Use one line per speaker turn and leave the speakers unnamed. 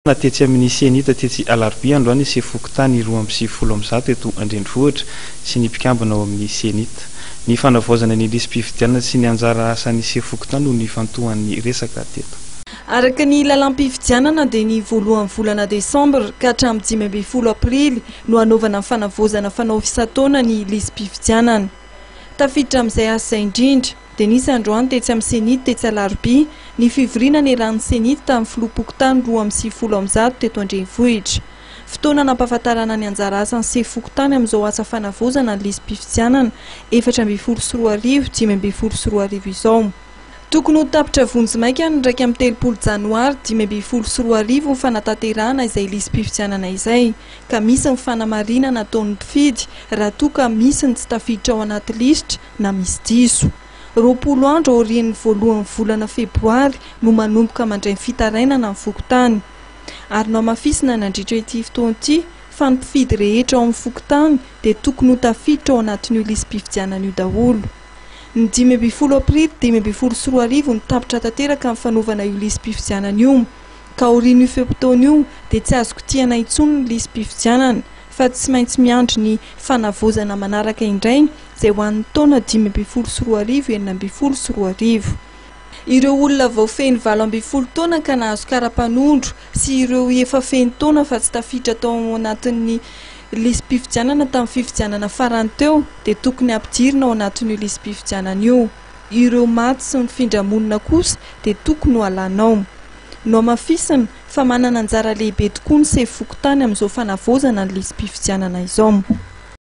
Na tetsy amin'ny Cenit tetsy Alarobia androany ny sefo fokontany 192 eto an-drenivohitra sy ny mpikambana ao amin'ny Cenit. Ny fanavaozana ny lisi-pifidianana sy ny anjara asan'ny sefo fokontany no nifantohan'ny resaka teto.
Araka ny lalàm-pifidianana dia ny voalohan'ny volana desambra ka hatramin'ny 15 aprily no hanaovana ny fanavaozana fanao isan-taona ny lisi-pifidianana. Tafiditra amin'izay asa izay indrindra. Dia nisy androany tetsy amin'ny Cenit tetsy Alarobia ny fivoriana niarahan'ny Cenit tamin'ny filoham-pokontany 192 teto an-drenivohitra. Fotoana nampahafantarana ny anjara asan'ny sefo fokontany amin'izao asa fanavaozana ny lisi-pifidianana 2014 2015 izao. Tokony ho tapitra vonjimaika ny 31 janoary 2015 ny fanatanterahana izay lisi-pifidianana izay ka misy ny fanamarinana ataon'ny mpifidy raha toa ka misy ny tsy tafiditra ao anaty lisitra na misy diso. 20 andro aorian'ny voalohan'ny volana febroary no manomboka mandray ny fitarainana ny fokontany. Ary nohamafisina nandritra ity fotoana ity fa ny mpifidy rehetra ao amin'ny fokontany dia tokony ho tafiditra ao anatin'io lisi-pifidianana io daholo. Ny 15 aprily 2015 no tapitra tanteraka ny fanaovana io lisi-pifidianana io. Ka aorian'io fe-potoana io dia tsy azo kitihana intsony ny lisi-pifidianana fa tsy maintsy miandry ny fanavaozana manaraka indray izay ho an'ny taona 2015 2016. Ireo olona vao feno 18 taona ka nahazo kara-panondro sy ireo efa feno taona fa tsy tafiditra tao anatin'ny lisi-pifidianana tamin'ny fifidianana farany teo dia tokony hampidirina ao anatin'io lisi-pifidianana io. Ireo maty sy nifindra monina kosa dia tokony ho alana ao. Nohamafisina fa manana anjara lehibe tokoa ny sefo fokontany amin'izao fanavaozana ny lisi-pifidianana izao.